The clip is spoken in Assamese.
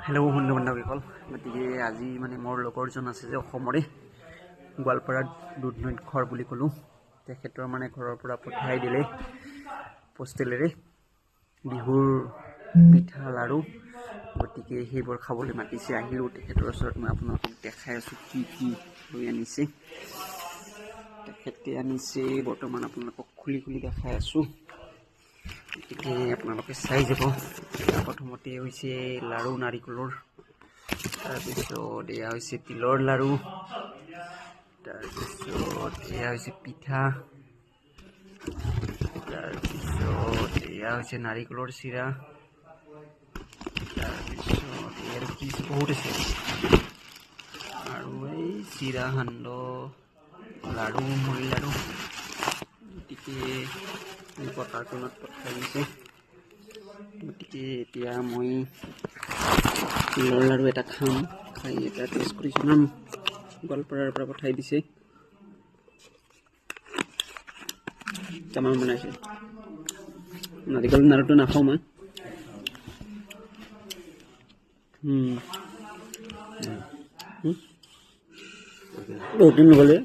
হেল্ল' বন্ধু বান্ধৱীসকল, গতিকে আজি মানে মোৰ লগৰজন আছে যে অসমৰে গোৱালপাৰাত দুধনৈত ঘৰ বুলি ক'লোঁ, তেখেতৰ মানে ঘৰৰ পৰা পঠিয়াই দিলে পোষ্টেলেৰে বিহুৰ পিঠা লাড়ু। গতিকে সেইবোৰ খাবলৈ মাতিছে, আহিলোঁ তেখেতৰ ওচৰত। মই আপোনালোকক দেখাই আছোঁ কি কি লৈ আনিছে তেখেতে আনিছে। বৰ্তমান আপোনালোকক খুলি খুলি দেখাই আছোঁ, গতিকে আপোনালোকে চাই যাব। প্ৰথমতে হৈছে লাড়ু নাৰিকলৰ, তাৰপিছত এয়া হৈছে তিলৰ লাড়ু, তাৰপিছত এয়া হৈছে পিঠা, তাৰপিছত এয়া হৈছে নাৰিকলৰ চিৰা, তাৰপিছত ইয়াৰ কি আছে বহুত আছে, আৰু এই চিৰা সান্দহ লাড়ু মুড়ি লাড়ু। গতিকে এনেকুৱা কাৰ্টুনত পঠাই দিছে। গতিকে এতিয়া মই তিলৰ লাড়ু এটা খাম, খাই এটা টেষ্ট কৰি জনাম। গোৱালপাৰাৰ পৰা পঠাই দিছে, তামাম বনাইছে। নাৰিকল লাড়ুটো নাখাওঁ মই। বহুত দিন নগ'লে।